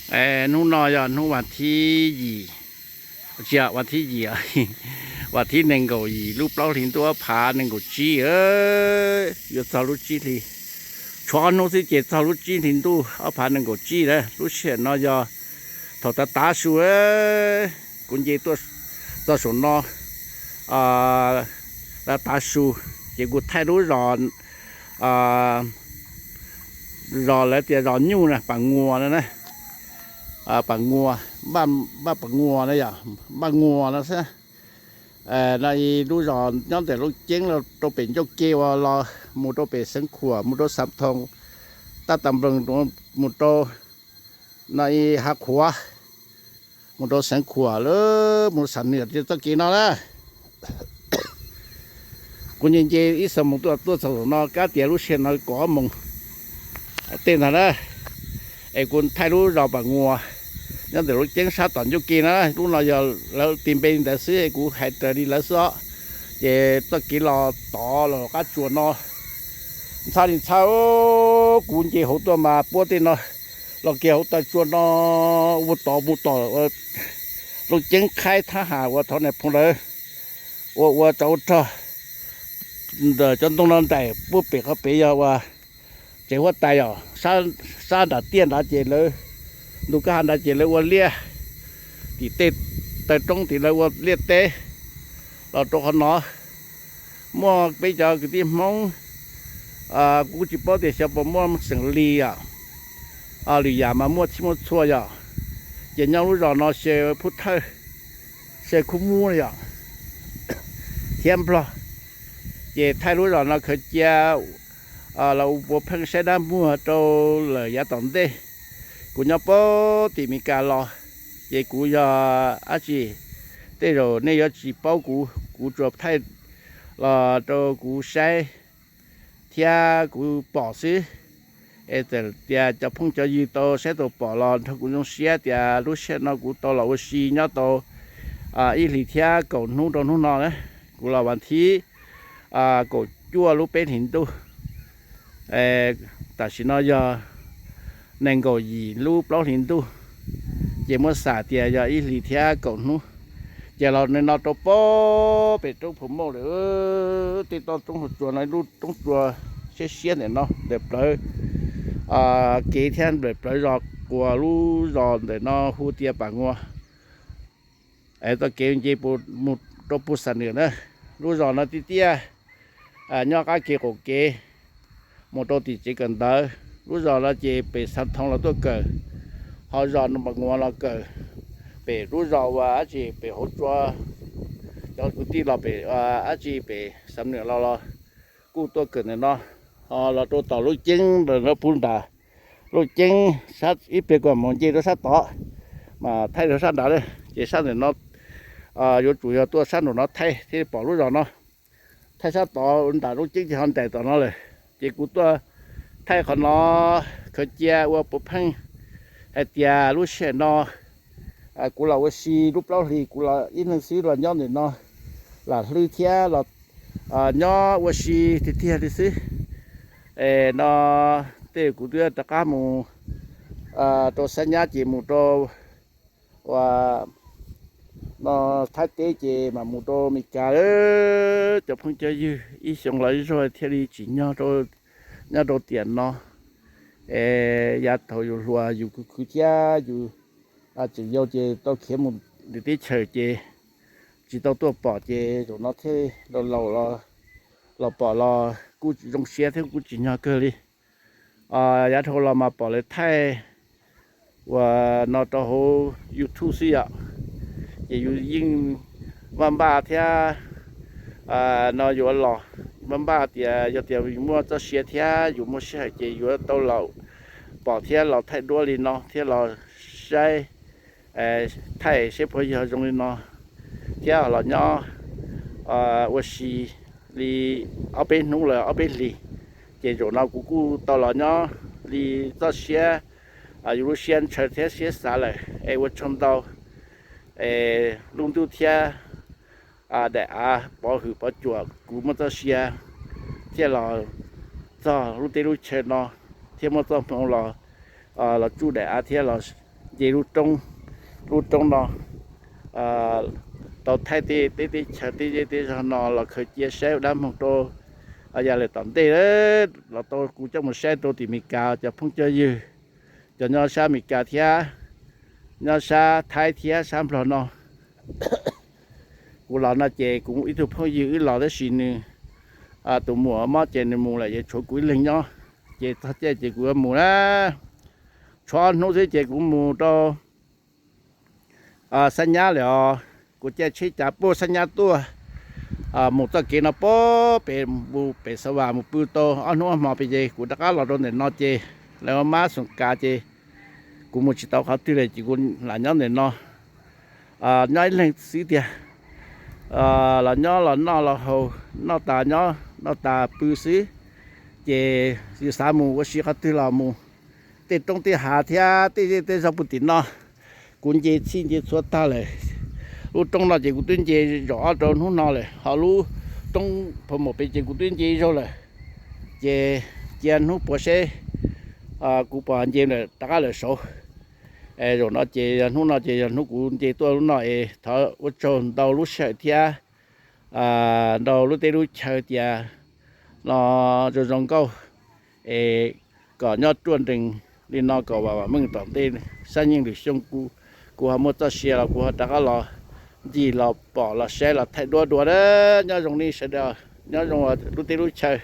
Hnub no yog hnub vas thib yim, tsis yog vas thib yim, vas thib nees nkaum yim lub plaub hlis ntuj ob phav nees nkaum tsib, yuav txog lub tsib hli, tshuav ob hnub xwb ces txog lub tsib hli ntuj ob phav nees nkaum tsib na. Lub sij hawm no yog thaum tav tav su, kuv nce tuaj txog saum no tav tav su, ces kuv thaij lub zos, zos lawv tias zos nyuj na, Pas Nguas no na. Pas Nguas, Npaj Pas Nguas no yog, Npaj Nguas no xwb. No lub zos nyob ntawm Looj Ceeb los rau pem ncauj ke uas los mus rau pem Xeev Khuam, mus rau Xav Thoo, Taj Tas Nploos, mus rau no Hav Qhuav, mus rau Xeev Khuam lawm mus Xam Nwm, txoj kev no na. Kuv nce nce ib xuab moos tuaj, tuaj txog saum no, kab tias lub sij hawm no kaum ob moos tej ntag na. Es kuv thaij lub zos Pas Nguas nyob ntawm Looj Ceeb sab tom ncauj ke na. Lub no yog lawv tis npe li ntawd xwb, kuv hais raws li lawv xwb os. Ces txoj kev los tod los qab tsuas no, ntxhab li ntxhab, kuv nce hauv tuaj mas puab tej no los kiag hauv taw tsua no, ua tod mus tom Looj Ceeb qhaib thab ham uas thaum niam phoo lawv ua ua tsov ua rog ntawm cov ntoo no nraim puag pem qhov pem yog uas tsev huab tais os, sab nram tiaj nrad ces lawv, ntu kab ha nrad ces lawv ua liaj, tim tej taw roob tim lawv ua liaj teb los rau qhov no. Muaj peb cov kwv tij Hmoob, kuv kuj tsis paub tias xyov puas muaj xeem Lis os, lwm yam mas muaj txhij muaj txhua yom. Ces nyob lub zos no xyaw Phub Thawj, xyaw Khub Mub yom, thiab Nplog. Ces thaij lub zos no khaws cia los ua puav pheej saib dab muag rau lawm yav tom ntej. Kuv nyob puag tim Mes Kas los, ces kuv yog dab tsi, tej zaum nej yuav tsis paub kuv, kuv tsuas thaij los rau kuv saib thiab kuv pom xwb. Es txawm tias cov phooj cov ywg tau saib tau pom los nrog kuv zoo siab tias lub sij hawm no kuv tau los ua si nyob tau ib hlis thiab kaum hnub rau hnub no na. Kuv los vas thib kaum cuaj lub peb hlis ntuj, tam sim no yog nees nkaum yim lub plaub hlis ntuj, ces muab xam tias yog ib hlis thiab kaum hnub. Ces los no rau puag pem roob Phu Mauj lawm, tej toj roob hauv tsua no, lub roob tsua siab siab ntawm no, ntawm plawv kev thiab ntawm plawv zos quas lub zos ntawm no hu tias Pas Nguas. Txoj kev nce mus rau puag Xam Nwm na. Lub zos no tiaj tiaj, nyob qab kev qaum kev mus rau tim tsev kawm ntawv. Lub zos no ces pem Xav Thoo los tuaj kawm, ho zos Pas Nguas los kawm, pem lub zos uas dab tsi pem hauv tsua, cov kwv tij los pem dab tsi pem Xam Nwm los los kuj tuaj kawm ntawm no. Ho los rau tom Looj Ceeb ntawm no puag nram Looj Ceeb ib pliag kuv mam nce rau sab tod, mas thaij rau sab nrad, ces sab ntawm no yuav tsum yog tuaj sab nraum no thaij thiaj pom lub zos no. Thaij sab tod nram Looj Ceeb ces ho nraim tom no lawm. Ces kuv tuaj thaij qhov no khaws cia ua puav pheej hais tias lub sij hawm no kuv los ua si lub plaub hlis kuv los ib leeg xwb los nyob ntawm no lam hlwb thiab los nyob ua si tiag tiag li xwb. Es no tej kuv twb rov qab mus rau Xab Nyab ces mus rau ua no Thaib teb ces mam mus rau Mes Kas lawm. Cov phooj cov ywg, ib xyoo los ib zaug thiaj li tsim nyog nyob rau tiam no. Es yav thaum yus hluas yus khwv khwv thiab yus tseem yau ces tau khiav mus lwm teb chaws ces tsis tau tuaj pom ces zaum no thiaj laus laus los pom los kuj zoo siab thiab kuj tsim nyog kawg li. Yav dhau los mas pom lawv thaij uas no rau hauv YouTube xwb yom, ces yus yeej npaj npaj thiab no yuav los npaj npaj tias yog tias yus muaj txoj sia thiab yus muaj sij hawm ces yuav tau los pom thiab los thaij duab li no thiab los saib, thaij seb puas yog zoo li no thiab los nyob ua si li ob peb hnub los ob peb hlis. Ces zaum no kuv kuj tau los nyob li txoj siab, yus lub siab ntshaw thiab siab xav lawm es ua tsaug ntau. Es lub ntuj thiab daim av pov hwm pov cuam kuv muaj txoj sia thiaj los txog lub teb lub chaw no thiab muaj txoj hmoo los los tsuj daim av thiab los nce lub roob, lub roob no tau thaij tej teb chaws tej zej tej zog no los khaws cia saib ua dab moog rau yav lawm tom ntej. Los tau kuv coj mus saib rau tim Amelikas cov phooj cov ywg, cov nyob sab Amelikas thiab nyob sab Thaib thiab sab Nplog no. Kuv los no ces kuv ib tug phooj ywg wb los tab sis nws tus muam mob ces nws mus lawm, ces tshuav kuv ib leeg nyob. Ces txog caij ces kuv yuav mus na, tshuav ob hnub xwb ces kuv mus rau Xab Nyab lawm os. Kuv caij tsheb cav puag Xab Nyab tuaj mus txoj kev no puag pem, mus pem Xa Vas mus pw tau ob hnub ob hmo pem ces kuv rov qab los rau ntawm no ces lawv ua mab xoom kav ces kuv mus tsis tau qhov twg lawm ces kuv lam nyob ntawm no, nyob ib leeg xwb tiag. Los nyob los noj los haus, noj tas nyob noj tas pw xwb. Ces yus xav mus ua si qhov twg los mus, tej roob tej hav thiab tej zej tej zog puag tim no kuv nce txhij nce txhua tag lawm. Lub roob no ces kuv twb nce zaum ob rau hnub no lawm, ho lub roob Pham Maum pem ces kuv twb nce zaug lawm. Ces cia hnub puas seb kuv puas nce rov qab lawm saud. Zaum no ces yog hnub no ces yog hnub kuv nce tuaj lub no es thov ua tsaug ntau lub sij hawm thiab ntau lub teb lub chaw tias no zoo zoo nkauj es kom nyob ruaj nrees li no kom vam meej tom ntej sab yeej lwm xyoo kuv ho muaj txoj sia los kuv ho rov qab los ncig los pom los saib los thaij duab dua na. Nyob zoo nej sawv daws, nyob zoo lub teb lub chaw.